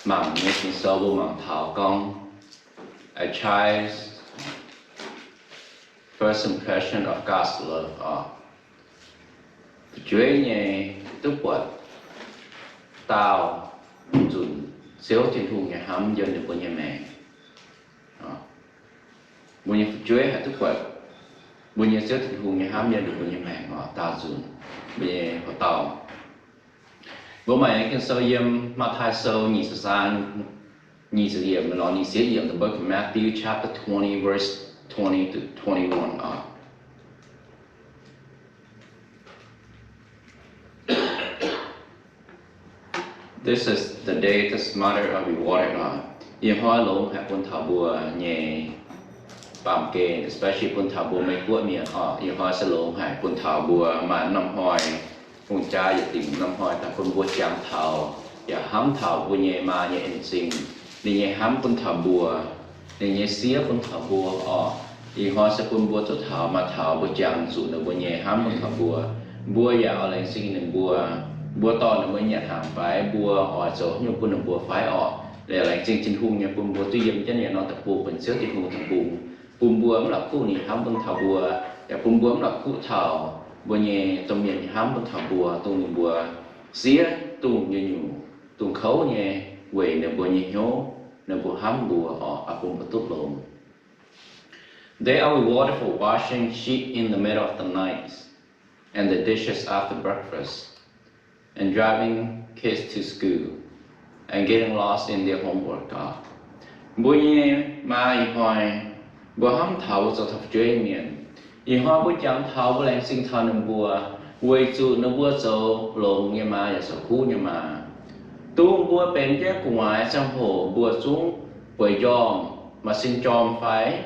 mangc nyei Ging-Sou mbuo mangc taux gorngv, a child's first impression of God's love oc. Fu'jueiv nyei duqv buatc daauh nzunc Ziouv Tin-Hungh nyei hnamv yiem ninh mbuo nyei maengc. Mbuo nyei fu'jueiv haih duqv buatc mbuo nyei Ziouv Tin-Hungh nyei hnamv yiem ninh mbuo nyei maengc oc, daauh nzunc mbuo nyei hoc dauh. Mbuo mangc nyei Ging-Sou yiem Matv^taai Sou nyic ziepc zaang, nyic ziepc yiemc nor, nyic ziepc yiemc, the book of Matthew, chapter twenty, verse twenty to twenty-one oc. This is the day the smarter are rewarded oc. Ih hnoi longx haic bun taux mbuo nyei baamh gen, especially bun taux mbuo Meiv Guoqv mienh oc. Ih hnoi se longx haic bun taux mbuo maaih norm hnoi hungh jaa yietc dingc norm hnoi daaih bun mbuo jangx taux yaac hnamv taux mbuo nyei maa nyei en zingh, ninh nyei hnamv bun taux mbuo, ninh nyei siev bun taux mbuo oc. Ih hnoi se bun mbuo zuqc taux maaih taux mbuo jangx zuqc ninh mbuo nyei hnamv bun taux mbuo. Mbuo yaac oix laengz zingh ninh mbuo. Mbuo dorh ninh mbuo nyanc hnaangx fai mbuo oix zoux haaix nyungc bun ninh mbuo fai oc, yaac laengz zingh Tin-Hungh nyei bun mbuo duqv yiem jienv yietc norm deic-bung benx Ziouv Tin-Hungh deic-bung, bun mbuo mv la'kuqv ninh hnamv bun taux mbuo, yaac bun mbuo mv la'kuqv taux mbuo nyei domh mienh nyei hnamv bun taux mbuo, dongh ninh mbuo siev dongh nyungc-nyungc, dongh kouv nyei, weic ninh mbuo nyei hnyouv, ninh mbuo hnamv mbuo oc, bun mbuo duqv longx. They are rewarded for washing sheep in the middle of the night and the dishes after breakfast and driving kids to school and getting lost in their homework oc. Mbuo nyei maa ih hnoi, mbuo hnamv taux mbuo zoux taux fu'jueiv mienh. Ih hnoi mbuo jangx taux mbuo laengz zingh taux ninh mbuo, weic zuqc ninh mbuo zoux longx nyei maa yaac zoux kuv nyei maa. Dongh mbuo benx jienv gu'nguaaz ziangh hoc mbuo zungv bueix njormh, maaih sin jorm fai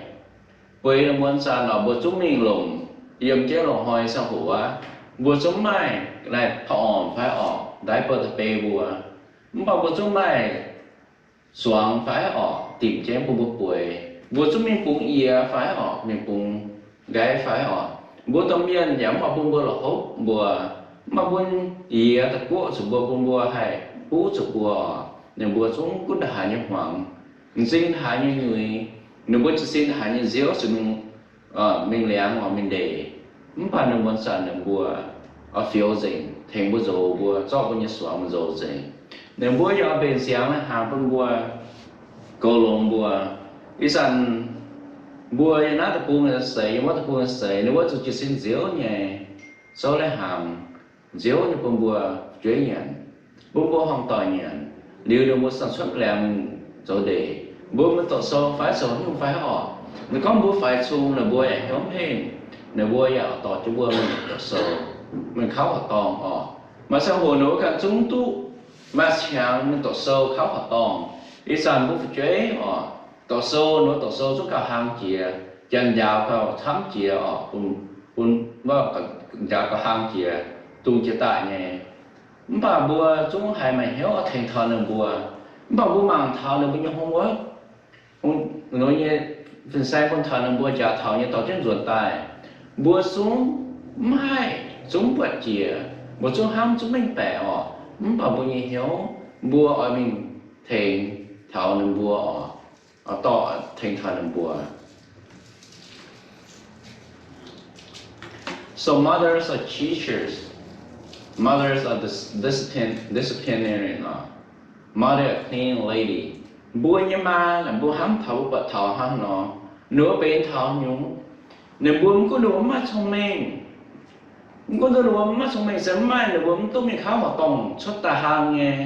bueix muonz zanc nor mbuo zungv mingh longc yiem jienv loz-hnoi ziangh hoc aqv, mbuo zungv maaih naaiv taux ormc fai orqc, diaper da'bei mbuo. Mv baac mbuo zungv maaih suangx fai orqc, dimc jienv bun mbuo bueix. Mbuo zungv mingh bungx yiex fai orqc, mingh bungx nqaiv fai orqc. Mbuo domh mienh yaac mv baac bun mbuo la'hopv mbuo, mv baac bun yiex da'guoqv zuqc mbuo, bun mbuo haih huv zuqc mbuo oc. Ninh mbuo zungv gunv ndongc haaix nyei hmuangx, m'zing ndongc haaix nyei nyuix, ninh mbuo jiez sin ndongc haaix nyei nziouv zuqc mingh, mingh liangx oc, mingh ndeic. Mv baac ninh mbuo zanc ninh mbuo oix fioux nzengc, tengx mbuo nzoux, mbuo zorqv mbuo nyei suangx mbuo nzoux nzengc. Ninh mbuo yaac oix mbenc siangx lai hnaangx bun mbuo, goux longx mbuo. Ih zanc mbuo yiem naaiv deic-bung seix, yiem wuov deic-bung seix, ninh mbuo zuqc jiez sin nziouv nyei, souv lai hnaangx, nziouv nyei bun mbuo fu'jueiv nyanc, bun mbuo horngh doic nyanc. Liuz ninh mbuo sanx cuotv laengz zoux ndeic, mbuo mingh doqc sou fai zoux haaix nyungc fai orqc. Ninh gorngv mbuo faix cung, ninh mbuo yaac hnyouv mv henv. Ninh mbuo yaac dorh jienv mbuo mingh doqc sou, mingh kauv horqc dorngh oc. Maaih ziangh hoc ninh mbuo ganh zungv duqv maaih qangx mingh doqc sou kauv horqc dorngh. Ih zanc mbuo fu'jueiv oc, doqc sou, ninh mbuo doqc sou zungv gauh hlang jiex, janx njaaux gauh camv jiex oc, bun, bun, njaaux gauh hlang jiex, dungz jiex daaih nyei. Mv baac mbuo zungv haiz maaih hnyouv oix tengx taux ninh mbuo. Mv baac mbuo mangc taux ninh mbuo nyei homework, ninh mbuo nyei fin-saeng bun taux ninh mbuo njaaux taux nyei dorh jienv nzuonx daaih, mbuo zungv mv haih, zungv buatc jiex, mbuo zungv hnamv zungv mengh baeqc oc. Mv baac mbuo nyei hnyouv, mbuo oix mingh tengx taux ninh mbuo oc, dorh tengx taux ninh mbuo. So mothers are teachers, mothers are dis- discipline- disciplinarian, mother a clean lady. Mbuo nyei maa naaic mbuo hnamv taux mbuo buatc taux hnangv nor, ninh mbuo benx taux nyungc, ninh mbuo mv gunv ninh mbuo mv maaih cong-mengh, mv gunv ninh mbuo mv maaih cong-mengh se mv maaih, ninh mbuo mv duqv mingh kauv horqc dorngh cuotv daaih hlang nyei,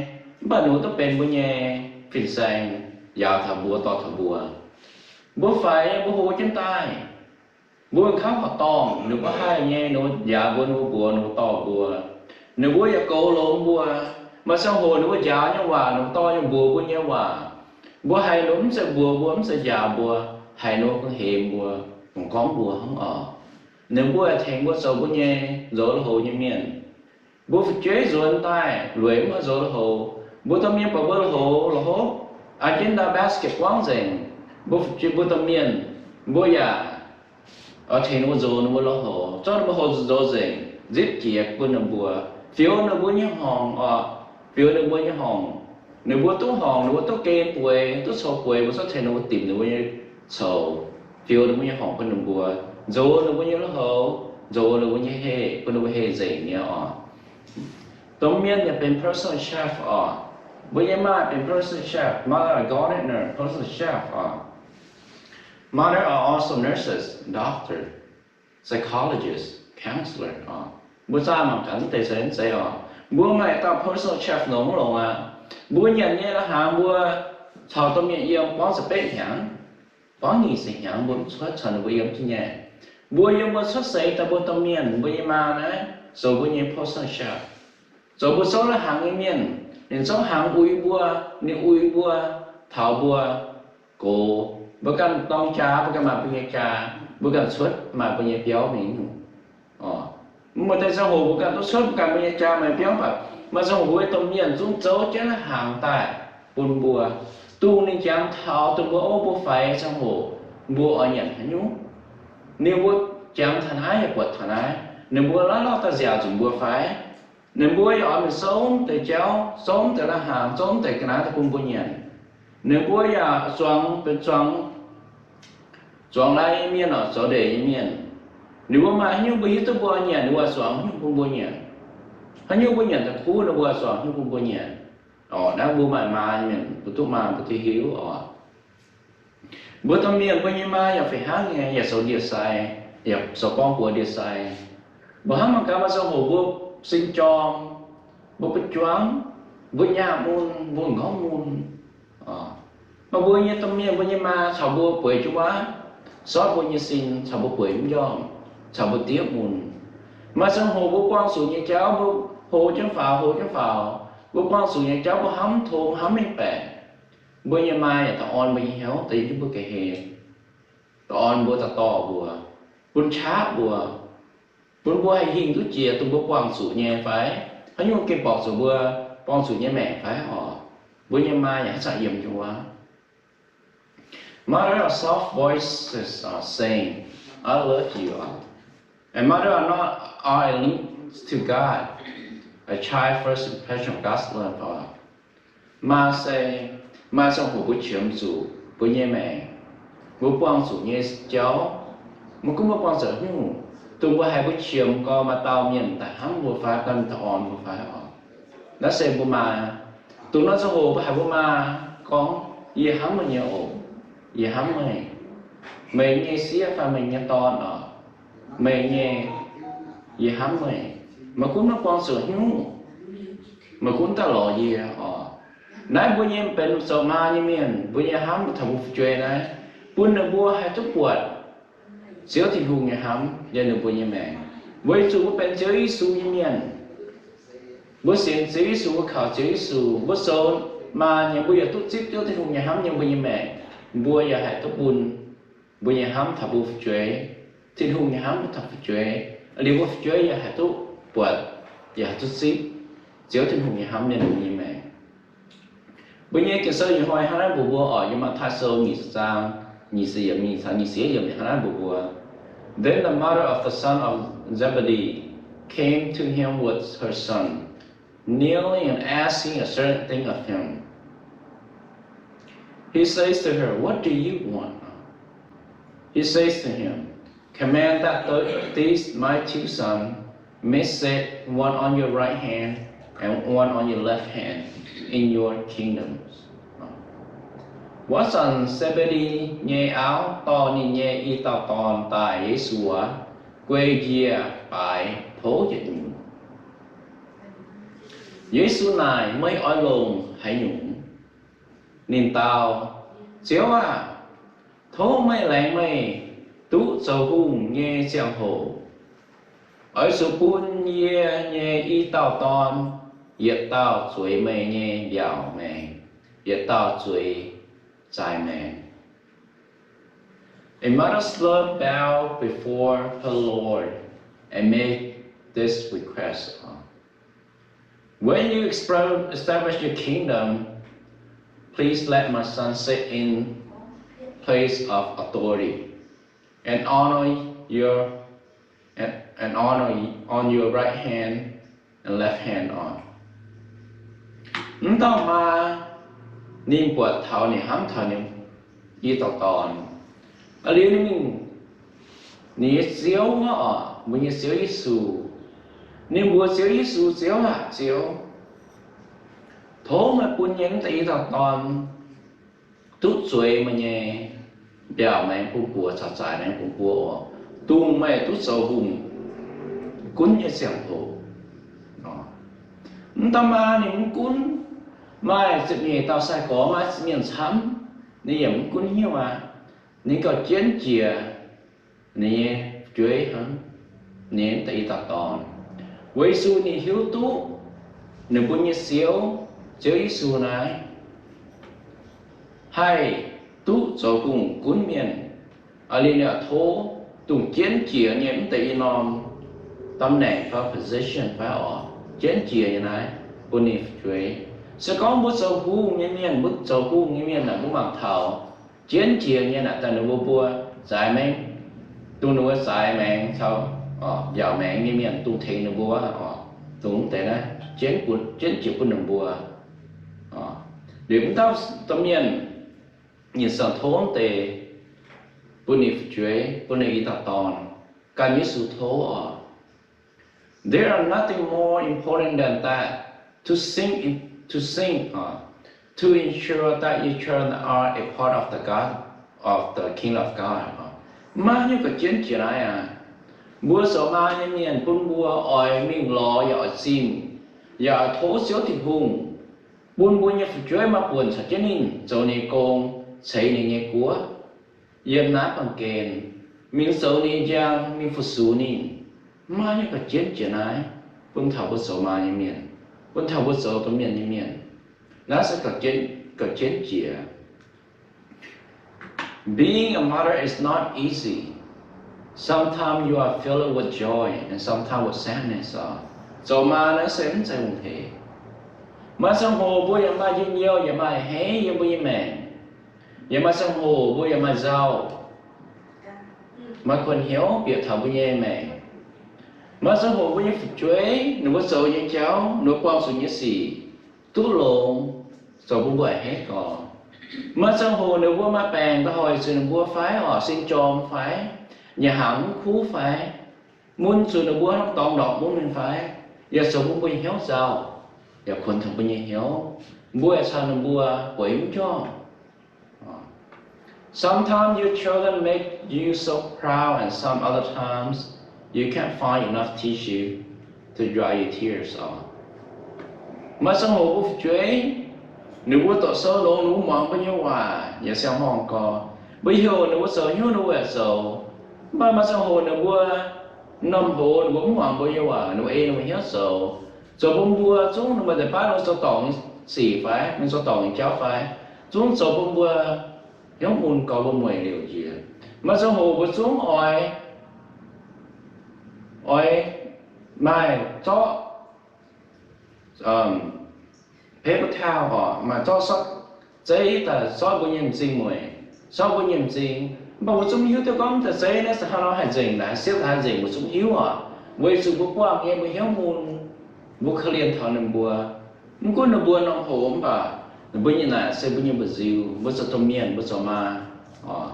mv baac ninh mbuo duqv benx mbuo nyei fin-saeng, njaaux taux mbuo, dorh taux mbuo. Mbuo faix nyei mbuo hlo jienv daaih, mbuo kauv horqc dorngh, ninh mbuo haih nyei, ninh mbuo njaaux mbuo, ninh mbuo mbuox, ninh mbuo dorh mbuo. Ninh mbuo yaac goux longx mbuo. Maaih ziangh hoc ninh mbuo njaaux nyei waac, ninh mbuo dorh nyei mbuox mbuo nyei waac, mbuo haiz ninh mbuo mv zeiz mbuox mbuo, mv zeiz njaaux mbuo, haiz ninh mbuo kungx hemx mbuo, kungx gorngv mbuo hnangv oc. Ninh mbuo yaac tengx mbuo zoux mbuo nyei nzoux lui-houx nyei mienh. Mbuo fu'jueiv nzuonx daaih lueic mv oix nzoux lui-houx, mbuo domh mienh buatc mbuo lui-houx la'hopv, aa jienv ndau basket buangv nzengc, mbuo fu'jueiv, mbuo domh mienh, mbuo yaac oix tengx ninh mbuo nzoux ninh mbuo lui-houx, zorqv ninh mbuo lui-houx nzoux nzengc, nzipc jiex bun ninh mbuo, fioux ninh mbuo nyei horngc oc, fioux ninh mbuo nyei horngc. Ninh mbuo duqv horngc, ninh mbuo duqv gen bueix, duqv coux bueix, mbuo cuotv tengx ninh mbuo dimc ninh mbuo nyei coux, fiou ninh mbuo nyei horngc bun ninh mbuo, nzox ninh mbuo nyei lui-houx, nzox ninh mbuo nyei heh, bun ninh mbuo heh nzengc nyei oc. Domh mienh yaac benx personal chef oc. Mbuo nyei maa benx personal chef, mother gardener, personal chef oc. Mother are also nurses, doctor, psychologist, counselor oc. Mbuo zaah mangc gaax mv deix se mv zeiz oc. Mbuo maaih dauh personal chef longx longx aqv. Mbuo nyanc nyei la'hnaangx mbuo caux domh mienh yiem buangv ziepc betv hnyangx, buangv nyic ziepc hnyangx mbuo mv cuotv caux ninh mbuo yiem jienv nyei. Mbuo yiem mbuo cuotv seix daaih mbuo domh mienh mbuo nyei maa naaiv zoux mbuo nyei personal chef, zoux mbuo zouv la'hnaangx nyei mienh. Ninh zouv hnaangx uix mbuo, ninh uix mbuo, taux mbuo gox, mbuo ganh dorng jaa, mbuo ganh maaih mbuo nyei jaa, mbuo ganh cuotv maaih mbuo nyei biauv mingh nyungc. Mv baac deix ziangh hoc mbuo ganh duqv cuotv mbuo ganh mbuo nyei jaa maaih biauv, mv baac maaih ziangh hoc mbuo domh mienh zungv zouv jienv la'hnaangx daaih bun mbuo, dongh ninh jangx taux dongh mbuo, o, mbuo faix ziangh hoc mbuo oix nyanc haaix nyungc. Ninh mbuo jangx taux naaiv yaac buatc taux naaiv, ninh mbuo laav lorh daaih nziaauc nzunc mbuo fai? Ninh mbuo yaac oix mingh souv deix jauv, souv deix la'hnaangx, souv deix ga'naaiv daaih bun mbuo nyanc. Ninh mbuo yaac zuangx benx zuangx, zuangx lai nyei mienh oc, zoux ndeic nyei mienh. Ninh mbuo maaih haaix nyungc mbuo hiuv duqv mbuo nyanc, ninh mbuo zuangx haaix nyungc bun mbuo nyanc. Haaix nyungc mbuo nyanc daaih kuv, ninh mbuo zuangx haaix nyungc bun mbuo nyanc. Oc, naaiv mbuo maaih maa nyei mienh mbuo duqv maa mbuo duqv hiuv oc. Mbuo domh mienh mbuo nyei maa yaac fih hnangv nyei, yaac zoux ndie-sai, yaac zoux gorngv buoz ndie-sai. Mbuo hnamv mangc gaax, maaih ziangh hoc mbuo sin jorm, mbuo ba'juangv, mbuo nyaah mun, mbuo m'nqorngv mun. Mv baac mbuo nyei domh mienh mbuo nyei maa caux mbuo bueix jienv wuov, sortv mbuo nyei sin, caux mbuo bueix mv njormh, caux mbuo diev mun. Maaih ziangh hoc mbuo buangh zuqc nyei jauv mbuo hlo jienv faaux, hlo jienv faaux. Mbuo buangh zuqc nyei jauv mbuo hnamv tong hnamv mengh baeqc. Mbuo nyei maa yaac da'orn mbuo nyei hnyouv, da'yietv mbuo ga'hlen, da'orn mbuo, da'dorh mbuo, bun qaqv mbuo, bun mbuo haih hingh duqv jiex dongh mbuo buangh zuqc nyei fai? Haaix nyungc gengh borqc zuqc mbuo buangh zuqc nyei maengc fai oc? Mbuo nyei maa yaac haaix zanc yiem jienv wuov. Mother of soft voices are saying, I love you. And mother are not are a link to God. A child first impression of God's love. Maa se, maaih ziangh hoc mbuo qiemx zuqc mbuo nyei maengc, mbuo buangh zuqc nyei jauv, maiv gunv mbuo buangh zuqc haaix nyungc, dongh mbuo haiz mbuo qiemx gorx maaih dauh mienh daaih hnamv mbuo fai, daaih orn mbuo fai oc. Naaiv se mbuo maa. Dongh naaiv ziangh hoc mbuo haiz mbuo maa gorngv, yie hnamv meih nyei oc, yie hnamv meih, meih nyei sieqv fai meih nyei dorn oc, meih nyei, yie hnamv meih. Maiv gunv maiv buangh zuqc haaix nyungc, maiv gunv daaih lorz yie oc. Naaiv mbuo nyei benx zoux maa nyei mienh, mbuo nyei hnamv taux mbuo fu'jueiv naaiv, bun ninh mbuo haih duqv buatc Ziouv Tin-Hungh nyei hnamv yiem ninh mbuo nyei maengc. Weic zuqc mbuo benx Ziouv Yesu nyei mienh, mbuo sienx Ziouv Yesu, mbuo kaux Ziouv Yesu, mbuo zoux maa nyei, mbuo yaac duqv zipv Ziouv Tin-Hungh nyei hnamv yiem mbuo nyei maengc. Mbuo yaac haih duqv bun mbuo nyei hnamv taux mbuo fu'jueiv, Tin-Hungh nyei hnamv taux fu'jueiv, liuz mbuo fu'jueiv yaac haih duqv buatc, yaac haih duqv zipv Ziouv Tin-Hungh nyei hnamv yiem mbuo nyei maengc. Mbuo nyei Ging-Sou ih hnoi hnangv naaiv mbuox mbuo oc, yiem Matv^taai Sou nyic ziepc zaang nyic ziepc yiemc mingh caux nyic ziepc yiemc hnangv naaiv mbuox mbuo, Then the mother of the son of Zebedee came to him with her son, kneeling and asking a certain thing of him. He says to her, What do you want? He says to him, Command that th- these my two sons may sit, one on your right hand and one on your left hand, in your kingdom. Wuov zanc Se^mbe^ndi nyei auv dorh ninh nyei i dauh dorn daaih Yesu aac, guei njiec baaix tov yietc nyungc. Yesu naaic, Meih oix longc haaix nyungc? Ninh dau, Ziouv aah! Tov meih laengz meih duqv zoux hungh nyei ziangh hoc, oix zuqc bun yie nyei i dauh dorn yietc dauh zueiz meih nyei mbiaauc maengx, yietc dauh zueiz zaaix maengx. A mother's love bow before her Lord and make this request. When you expro- establish your kingdom, please let my son sit in place of authority and honor your and, and honor on your right hand and left hand on. Mv dauh maa Ninh buatc taux ninh hnamv taux ninh i dauh dorn. Aa, liuz ninh mingh, ninh nyei Ziouv wuov oc, mbuo nyei Ziouv Yesu. Ninh mbuox Ziouv Yesu, Ziouv aac, Ziouv, tov meih bun yie mv deix i dauh dorn duqv zueiz meih nyei mbiaauc maengx bun mbuo caux zaaix maengx bun mbuo oc, dongh meih duqv zoux hungh gunv nyei ziangh hoc. Mv daan maa ninh mv gunv, maaih ziepc nyeic dauh sai-gorx, maaih mienh camv, ninh yaac mv gunv hnyouv aqv. Ninh gauh jienv jiex ninh nyei fu'jueiv hnangv, ninh mv deix i dauh dorn, weic zuqc ninh hiuv duqv ninh mbuo nyei Ziouv, Ziouv Yesu naaiv haih duqv zoux hungh gunv mienh. Aa, liuz ninh yaac tov dongh jienv jiex nyei mv deix i norm ตำแหน่ง fai position fai oc, jienv jiex nyei naaiv bun ninh fu'jueiv. Se gorngv mbuo zoux hungh nyei mienh, mbuo zoux hungh nyei mienh naaic, mbuo mangc taux jienv jiex nyei naaic daaih ninh mbuo, mbuo zaaix maengx, dongh ninh mbuo zaaix maengx caux mbiaauc maengx nyei mienh dongh tengx ninh mbuo oc, dongh mv deix naaiv jienv jiex bun ninh mbuo. Liuz mv dauh domh mienh, ninh ziouc tov mv deix bun ninh fu'jueiv, bun ninh i dauh dorn, gan Yesu tov oc. There are nothing more important than that, to think, to think, uh, to ensure that your children are a part of the God, of the King of God. Maiv nyungc ga'jienv jiex naaiv aqv. Mbuo zoux maa nyei mienh bun mbuo oix mingh lorz yaac oix zimh, yaac oix tov Ziouv Tin-Hungh bun mbuo nyei fu'jueiv maaih buonc caux jienv ninh zoux ninh nyei gong, ceix ninh nyei guoqv yiem naaiv baamh gen, mingh zoux ninh nyei njang, mingh fu-sux ninh. Maiv nyungc ga'jienv jiex naaiv bun taux mbuo zoux maa nyei mienh, bun taux mbuo zoux domh mienh nyei mienh. Naaiv se gauh jienv jiex. Being a mother is not easy. Sometimes you are filled with joy and sometimes with sadness. Zoux maa naaiv se mv zeiz hungh hec. Maaih ziangh hoc mbuo yaac maaih njien-youh, yaac maaih a'hneiv yiem mbuo nyei maengc. Yaac maaih ziangh hoc mbuo yaac maaih nzauh, maaih kuonx hnyouv bieqc taux mbuo nyei maengc. Maaih ziangh hoc mbuo nyei fu'jueiv, ninh mbuo zoux nyei jauv, ninh mbuo buangh zuqc nyei sic duqv longx, zoux bun mbuo a'hneiv gorx. Maaih ziangh hoc ninh mbuo maaih baengc da'hoic zuqc ninh mbuo fai oc, sin jorm fai, nyanc hnaangx mv kuv fai, mun zuqc ninh mbuo hnangv dorngx ndorpc mun mingh fai, yaac zoux bun mbuo nyei hnyouv nzauh, yaac kuonx taux mbuo nyei hnyouv. Mbuo yaac caux ninh mbuo bueix mv njormh. Sometimes your children make you so proud, and some other times you can't find enough tissue to dry your tears off. Maaih ziangh hoc mbuo fu'jueiv, ninh mbuo doqc sou longx, ninh mbuo muangx mbuo nyei waac yaac siang-horngh gorx. Mbuo heuc ninh mbuo zoux hnyouv ninh mbuo yaac zoux. Mv baac maaih ziangh hoc ninh mbuo norm hoz ninh mbuo mv muangx mbuo nyei waac, ninh mbuo ei ninh mbuo hnyouv zoux, zoux bun mbuo zungv ninh mbuo deix baav ninh mbuo zoux dorngc nyei sic fai, ninh mbuo zoux dorngc nyei jauv fai, zungv zoux bun mbuo hnyouv mun gorx mbuo mueic liouc njiec. Maaih ziangh hoc mbuo zungv oix, oix maaih zorqv paper towel oc, maaih zorqv sortv zeiv daaih sortv mbuo nyei m'zing mueic, sortv mbuo nyei m'zing. Mv baac mbuo zungv hiuv duqv gorngv daaih zeiv naaiv se hnangv nor haih nzengc naaic, siepv haaix nzengc mbuo zungv hiuv oc. Weic zuqc mbuo buangh nyei mbuo hnyouv mun, mbuo korv-lienh taux ninh mbuo. Mv gunv ninh mbuo norm hoz mv baac ninh mbuo nyei naaic se mbuo nyei mba'nziu, mbuo zoux domh mienh, mbuo zoux maa oc.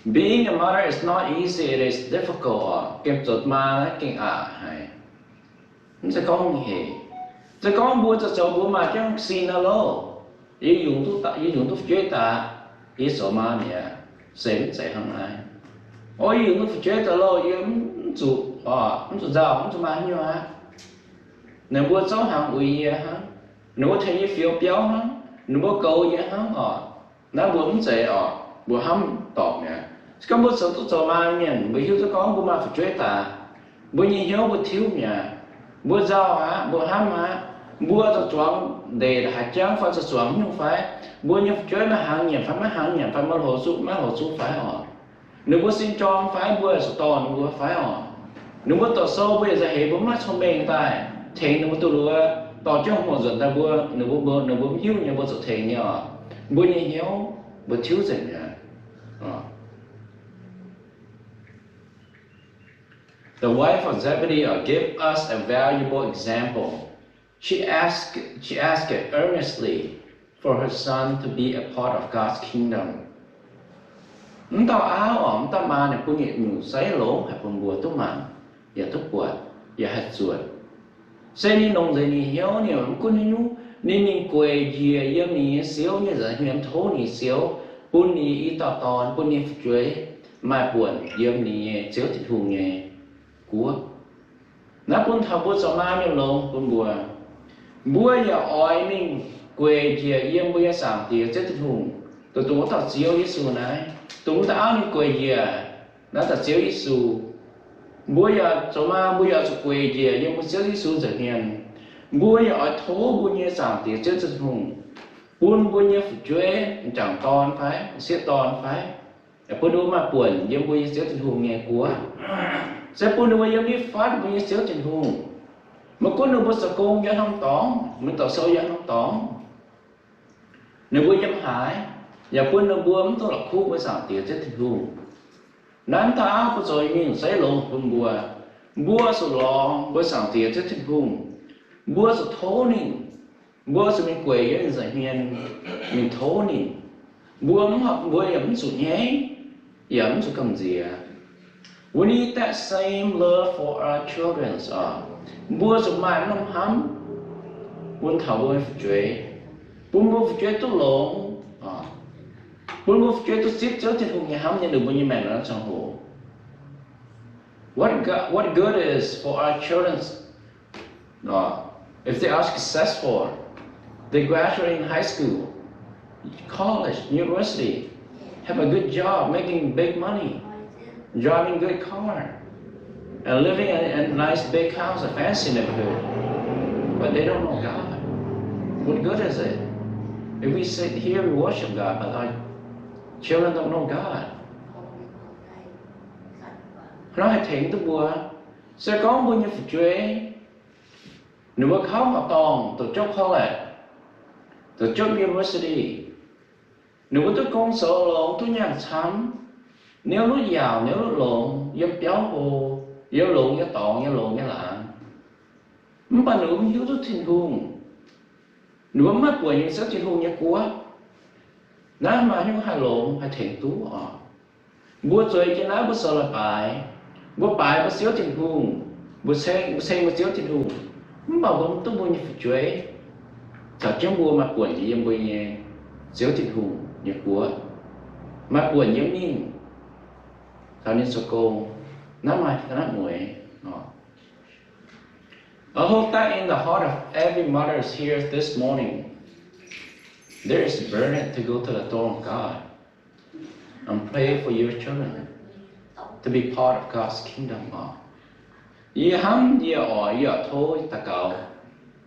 Being a mother is not easy, it is difficult oc. Gengh zoux maa naaiv gengh aqc haic. Mv zeiz gorngv hungh hec. Se gorngv mbuo zoux zoux mbuo maaih jienv sin aqv loh, yie yungz duqv, yie yungz duqv fu'jueiv daaih, yie zoux maa mi'aqv, se mv zeiz hnangv naaiv. O, yie yungz duqv fu'jueiv daaih loh, yie mv zuqc, mv zuqc nzauh, mv zuqc maaih haaix nyungc aqv. Ninh mbuo zouv hnaangx uix yie hnangv, ninh mbuo tengx yie fioux biauv hnangv, ninh mbuo goux yie hnangv oc. Naaiv mbuo mv zeiz oc, mbuo hnamv dorngc mi'aqv. Se gorngv mbuo zoux duqv zoux maa mienh, mbuo hiuv duqv gorngv mbuo maaih fu'jueiv daaih, mbuo nyei hnyouv mbuo tiuv mi'aqv. Mbuo nzauh aqv, mbuo hnamv aqv, mbuo zoux zuangx ndeic haaix jangv fai zoux zuangx haaix nyungc fai, mbuo nyei fu'jueiv maiv hnaangx nyanc fai maiv hnaangx nyanc fai maiv hlo zuqv, maiv hlo zuqv fai oc. Ninh mbuo sin jorm fai mbuo zoux dorh ninh mbuo fai oc. Ninh mbuo doqc sou mbuo yaac nzauh heix mbuo maiv cong-mengh daaih tengx ninh mbuo duqv luov dorh jienv horqc nzuonx daaih mbuo, ninh mbuo, ninh mbuo mv hiuv nyei mbuo zuqc tengx nyei oc. Mbuo nyei hnyouv mbuo tiuv nzengc mi'aqv. The wife of Zebedee, uh, gave us a valuable example. She asked, she asked earnestly, for her son to be a part of God's kingdom. Mv dauh auv oc, mv dauh maa ninh bun yietc nyungc seix longx haic bun mbuo duqv mangc, yaac duqv buatc, yaac haih zuotc. Se ninh longc nzengc ninh hnyouv, ninh mv gunv haaix nyungc, ninh mingh gueic njiec yiem ninh nyei Ziouv nyei nza'hmien, tov ninh Ziouv bun ninh i dauh dorn, bun ninh fu'jueiv maaih buonc yiem ninh nyei Ziouv Tin-Hungh nyei guoqv. Naaiv bun taux mbuo zoux maa mienh longx bun mbuo. Mbuo yaac oix mingh gueic njiec yiem mbuo nyei Zaangc Diex Ziouv Tin-Hungh, dongh dongh wuov dauh Ziouv Yesu naaiv, dongh wuov dauh auv ninh gueic njiec naaiv dauh Ziouv Yesu. Mbuo yaac zoux maa, mbuo yaac zuqc gueic njiec yiem mbuo Ziouv Yesu nza'hmien. Mbuo yaac oix tov mbuo nyei Zaangc Diex Ziouv Tin-Hungh bun mbuo nyei fu'jueiv, m'jangc dorn fai m'sieqv dorn fai, bun ninh mbuo maaih buonc yiem mbuo nyei Ziouv Tin-Hungh nyei guoqv. Se bun ninh mbuo yiem nitv fatv mbuo nyei Ziouv Tin-Hungh. Maiv gunv ninh mbuo zoux gong yiem haaix norm dorngx, maiv dorh sou yiem haaix norm dorngx, ninh mbuo yiem haaix, yaac bun ninh mbuo mv dungx la'kuqv mbuo Zaangc Diex Ziouv Tin-Hungh. Naaiv dauh auv bun zoux mingh seix longx bun mbuo. Mbuo zuqc lorz mbuo Zaangc Diex Ziouv Tin-Hungh. Mbuo zuqc tov ninh. Mbuo zuqc mingh gueic yiem ninh nza'hmien, mingh tov ninh. Mbuo mv, mbuo yaac mv zuqc nyaiv, yaac mv zuqc gamh nziex. We need that same love for our children. Mbuo zuqc maaih norm hnamv bun taux mbuo nyei fu'jueiv, bun mbuo fu'jueiv duqv longx, bun mbuo fu'jueiv duqv zipv Ziouv Tin-Hungh nyei hnamv nyei longc mbuo nyei maengc naaiv ziangh hoc. What go-, what good is for our children, uh, if they are successful, they graduate in high school, college, university, have a good job, making big money, driving good car, and living in a nice big house, a fancy neighborhood, but they don't know God? What good is it? If we sit here, we worship God, but our children don't know God. Hnangv naaiv haih tengx duqv mbuo. Se gorngv mbuo nyei fu'jueiv, ninh mbuo kauv horqc dorngh, doqc jopv college, doqc jopv university, ninh mbuo duqv gong zoux longx, duqv nyaanh camv, niouv lutv yaauc, niouv lutv longx, yiem biauv hlo, yiem longx nyei dorngx, yiem longx nyei laangz, mv baac ninh mbuo mv hiuv duqv Tin-Hungh. Ninh mbuo mv maaih buonc yiem Ziouv Tin-Hungh nyei guoqv. Naaiv maaih hnyouv haih longx, haih tengx duqv oc. Mbuo zueiz jienv naaiv mbuo zoux leiz-baaix, mbuo baaix mbuo Ziouv Tin-Hungh, mbuo ceng, mbuo ceng mbuo Ziouv Tin-Hungh, mv baac mbuo mv duqv mbuo nyei fu'jueiv caux jienv mbuo maaih buonc yiem mbuo nyei Ziouv Tin-Hungh nyei guoqv, maaih buonc yiem ninh caux ninh zoux gong. Naaiv maaih ga'naaiv mueiz. I hope that in the heart of every mother here this morning, there is a burden to go to the throne of God and pray for your children to be part of God's kingdom. Yie hnamv, yie oix, yie oix tov daux gaux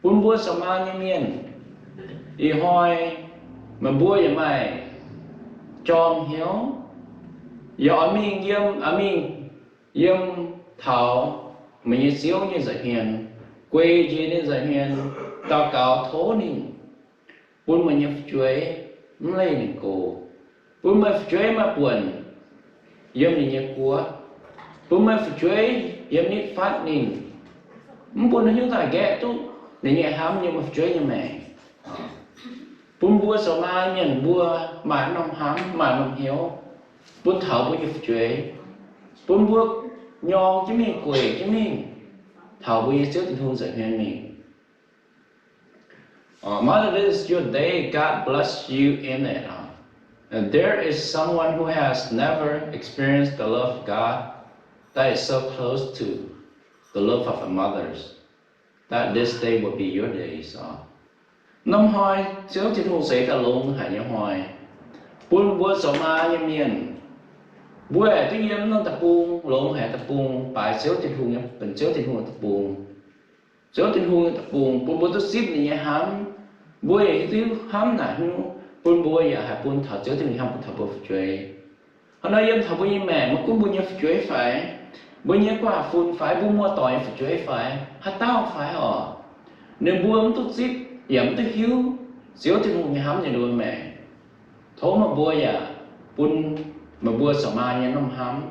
bun mbuo zoux maa nyei mienh. Ih hnoi meih mbuo yaac maaih jorm hnyouv, yaac oix mingh yiem, oix mingh yiem taux meih nyei Ziouv nyei nza'hmien, gueic njiec ninh nza'hmien, daux gaux tov ninh bun meih nyei fu'jueiv mv leih ninh gox, bun meih fu'jueiv maaih buonc yiem ninh nyei guoqv, bun meih fu'jueiv yiem nitv fatv ninh, mv bun haaix nyungc daaih nqaeqv duqv ninh nyei hnamv yiem meih fu'jueiv nyei maengc. Bun mbuo zoux maa mienh mbuo maaih norm hnamv, maaih norm hnyouv bun taux mbuo nyei fu'jueiv, bun mbuo nyorng jienv mingh, gueic jienv mingh taux mbuo nyei Ziouv Tin-Hungh nza'hmien mingh. Uh, Mother, this is your day. God bless you in it. Uh, and there is someone who has never experienced the love of God that is so close to the love of a mother's, that this day will be your days. Uh, norm hnoi Ziouv Tin-Hungh seix daaih longx haic nyei hnoi, bun mbuo zoux maa nyei mienh, mbuo aengx duqv yiem norm deic-bung longx haic deic-bung, baaix Ziouv Tin-Hungh nyei, benx Ziouv Tin-Hungh nyei deic-bung. Ziouv Tin-Hungh nyei deic-bung bun mbuo duqv zipv ninh nyei hnamv. Mbuo yaac hiuv duqv hnamv naaic hnyouv bun mbuo yaac haih bun taux Ziouv Tin-Hungh hnamv bun taux mbuo fu'jueiv. Hnangv nor yiem taux mbuo nyei maengc, maiv gunv mbuo nyei fu'jueiv fai, mbuo nyei guaav fun fai, mbuo muoz-doic nyei fu'jueiv fai, haaix dauh fai oc, ninh mbuo mv duqv zipv yaac mv duqv hiuv Ziouv Tin-Hungh nyei hnamv nyei ninh mbuo maengc. Tov meih mbuo yaac bun meih mbuo zoux maa nyei norm hnamv,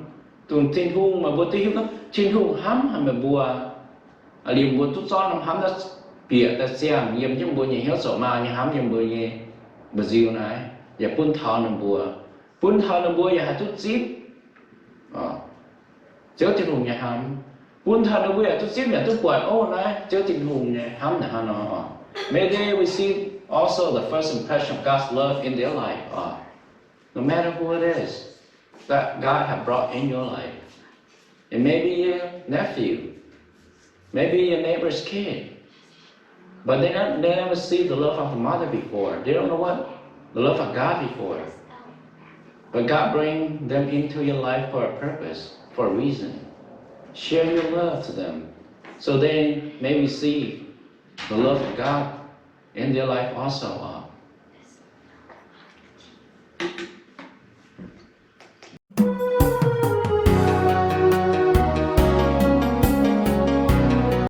dongh Tin-Hungh meih mbuo duqv hiuv gorngv Tin-Hungh hnamv haic meih mbuo. Liemh mbuo duqv zorqv norm hnamv naaiv bieqc daaih ziangh yiem jienv mbuo nyei hnyouv, zoux maa nyei hnamv yiem mbuo nyei mba'nziu naaiv, yaac bun taux ninh mbuo, bun taux ninh mbuo yaac haih duqv zipv Ziouv Tin-Hungh nyei hnamv, bun taux ninh mbuo yaac duqv zipv yaac duqv buatc, oh, naaiv Ziouv Tin-Hungh nyei hnamv naaic hnangv nor. Maybe they receive also the first impression of God's love in their life, no matter who it is that God have brought in your life. It may be your nephew, maybe your neighbor's kid, but they, not, they never see the love of a mother before. They don't know what the love of God before. But God bring them into your life for a purpose, for a reason. Share your love to them so they may receive the love of God in their life also.